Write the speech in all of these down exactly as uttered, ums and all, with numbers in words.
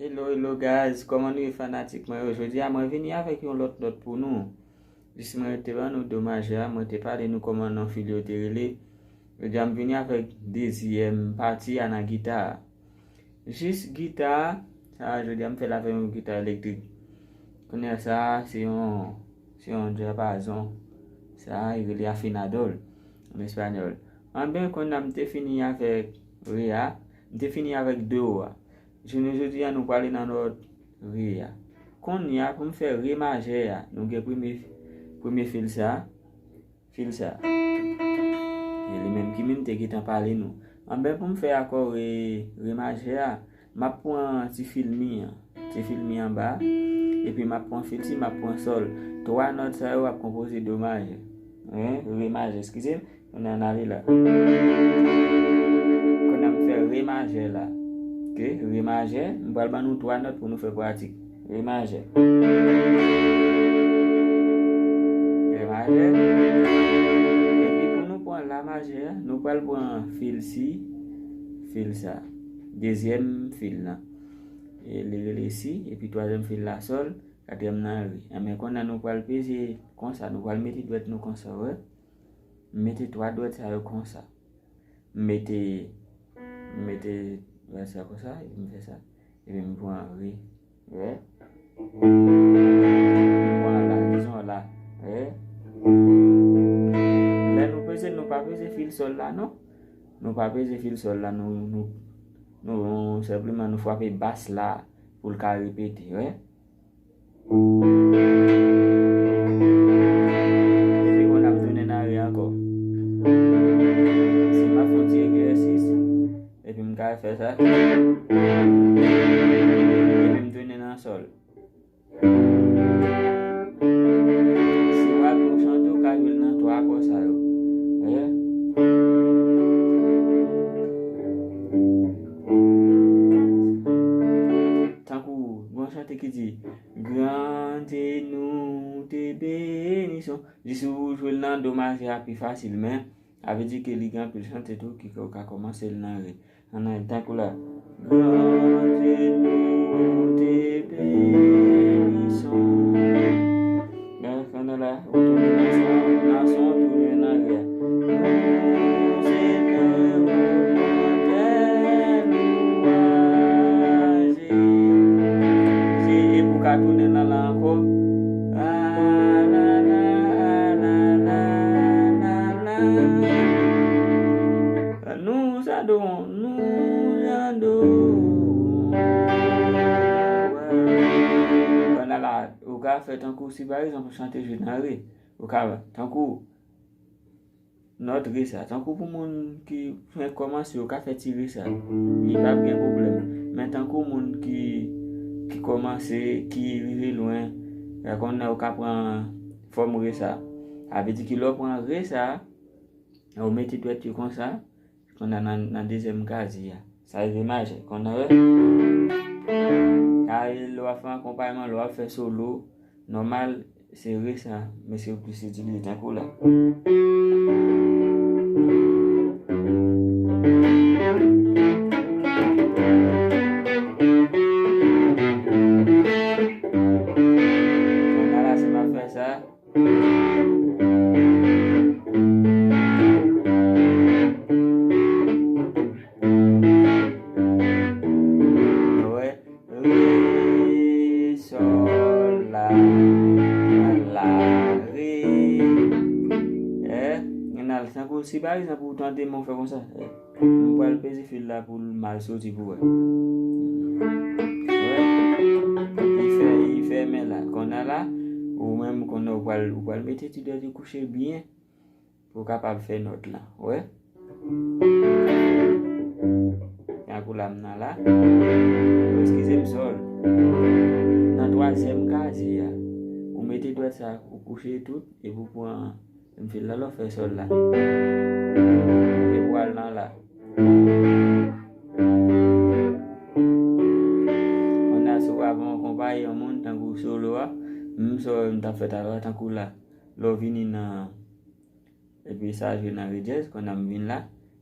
Hello, hello guys, kòman nou ye fanatik mwen yo? Jodi a mwen vini avèk yon lòt nòt pou nou. Jis mwen te ban nou do majè a, mwen te pale nou kòman non fil yo te rele. Jodi a m vini avèk dezyèm pati a nan gita a. Jis gita a, sa a jodi a m fè l avèk yon gita elektrik. Kounye a sa a se yon, se yon dyapazon. Sa a yo rele afinadò an espanyòl. Anben, kounye a m te fini avèk re a, m te fini avèk do a. Jounen jodi a, nou prale nan nòt re a. Kounye a, pou m fè re majè a, nou gen premye, premye fil sa, fil sa. E li menm ki menm te gentan pale nou. Anben, pou m fè akò re, re majè a, m ap pran ti fil mi an, ti fil mi anba, epi m ap pran fil si, m ap pran sòl. Twa nòt sa yo ap konpoze do majè. Wi, re majè, eskize m. Kounye a n ale la. Kounye a m fè re majè la. Ok, re majè. M pral ban nou twa nòt pou nou fè pratik. Re majè. Re majè. Epi pou nou pran la majè, nou pral pran fil si, fil sa. Dezyèm fil la. E li rele si, epi twazyèm fil la sòl, katriyèm nan re. Enben kounye a nou pral peze konsa, nou pral mete dwèt nou konsa, wè. M mete twa dwèt sa yo konsa. M mete, m mete dwèt sa konsa, epi m fè sa. Epi m pran re. Wè? M pran la, dizon la. Wè? Lè nou peze, nou pa peze fil sòl la, non. Nou pa peze fil sòl la, nou, nou, nou, nou senpleman nou frape bas la pou l ka repete, wè? Epi kounye a m tounen nan re ankò. Si m ap fè yon ti egzèsis, epi m ka fè sa. Epi m tounen nan sòl. Si w ap yon chante, w ka jwe l nan twa akò sa yo. Wè? Tankou, gon chante ki di, Grande nous te bénissons. Jis ou jwe l nan do majè a pi fasil, men sa vle di ke li gen anpil chante tou ki ou ka kòmanse l nan re. Ann, tankou la. Grande nous te bénissons. Men, kounye a la, ou tounen nan son, nan son, ou tounen nan re a. Nous élevons tes louanges. Se epi w ka tounen nan la ankò. A la la, a la la, la la. Nous adorons, nous adorons. Kounye a la, ou ka fè tankou si pa egzanp ou chante jwe nan re. Ou ka, tankou, nòt re sa. Tankou pou moun ki fenk kòmanse, yo ka fè ti re sa. Li p ap gen pwoblèm. Men tankou moun ki, ki kòmanse, ki rive lwen. Lè konn nan ou ka pran fòm re sa. A vle di ki lè w pran re sa, ou mete dwèt yo konsa, konn nan, nan dezyèm kazye a. Sa rive majè, konn nan wè. Sa lè w ap fè akonpayman, lè w ap fè solo, nòmal, se re sa, mesye yo plis itilize tankou la. Konn nan la, si m ap fè sa. Wè, re, sòl, la, la, re. Eh, gen al tankou si pa egzanp ou tande mwen fè konsa. Eh, m pral peze fil la pou l mal soti pou wè. Wè, li fè, li fèmen la. Konn nan la, ou menm konn nan ou pral, ou pral mete ti dwèt ou kouche byen. Pou w kapab fè nòt la. Wè? Tankou la m nan la. Eskize m, sòl. Nan twazyèm kazye a, ou mete dwèt sa, ou kouche tout, epi w pran menm fil la, lè w fè sòl la. Epi w al nan la. Konn a si w ap akonpaye yon moun tankou solo a, menm sa w m t ap fè talè a, tankou la. Lè w vini nan Epi sa jwe nan re dyèz, konn nan m vin la.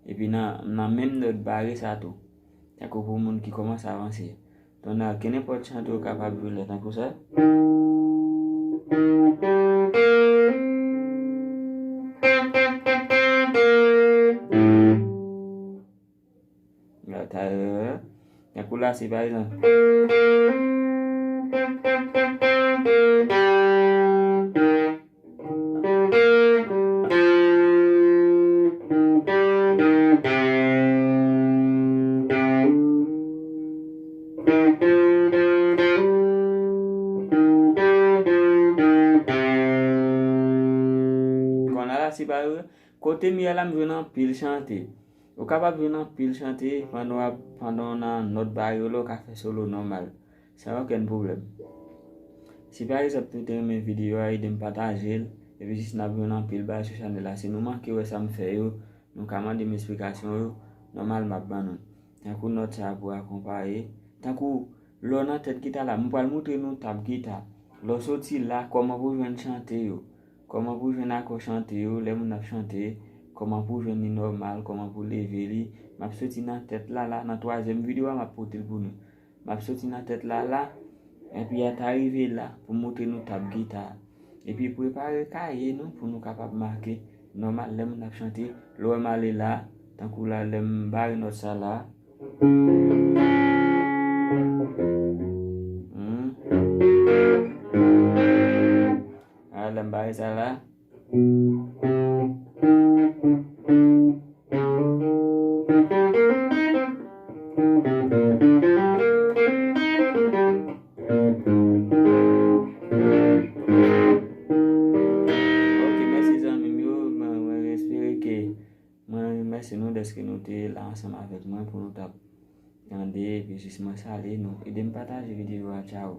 Epi nan, nan menm nòt bare sa tou. Tankou pou moun ki kòmanse avanse. Donk nan kenenpòt chante ou kapab jwe lè tankou sa. Tankou la, se pa egzanp. Konn nan la, se pa egzanp. Kote m ye a la, m jwenn anpil chante. Ou kapab jwenn anpil chante pandan w ap, pandan w nan nòt bare yo la, ou ka fè solo nòmal, san okenn pwoblèm. Si pa egzanp nou te renmen videyo a, ede m pataje l, epi jis n ap jwenn anpil bagay sou chanèl la. Si nou manke wè sa m fè yo, nou ka mande m esplikasyon yo, nòmal m ap ban nou. Tankou nòt sa a pou akonpaye. Tankou lè w nan tèt gita la, m pral montre nou tab gita. Lè w soti la, kòman pou w jwenn chante yo. Kòman pou w jwenn akò chante yo, lè moun ap chante, kòman pou w jwenn li nòmal, kòman pou w leve li. M ap soti nan tèt la la, nan twazyèm videyo a, m ap pote l pou nou. M ap soti nan tèt la la, epi a ta rive la pou montre nou tab gita a. Epi prepare kaye nou pou nou kapab make nòmal lè moun ap chante. Lè w wè m ale la, tankou la lè m bare nòt sa la. Hmm. A, lè m bare sa la. Ok, mèsi zanmi m yo, mwen, mwen espere ke, mwen remèsye nou dèske nou te la ansanm avèk mwen pou nou t ap tande, epi jis mwen salye nou. Ede m pataje videyo a, tchao.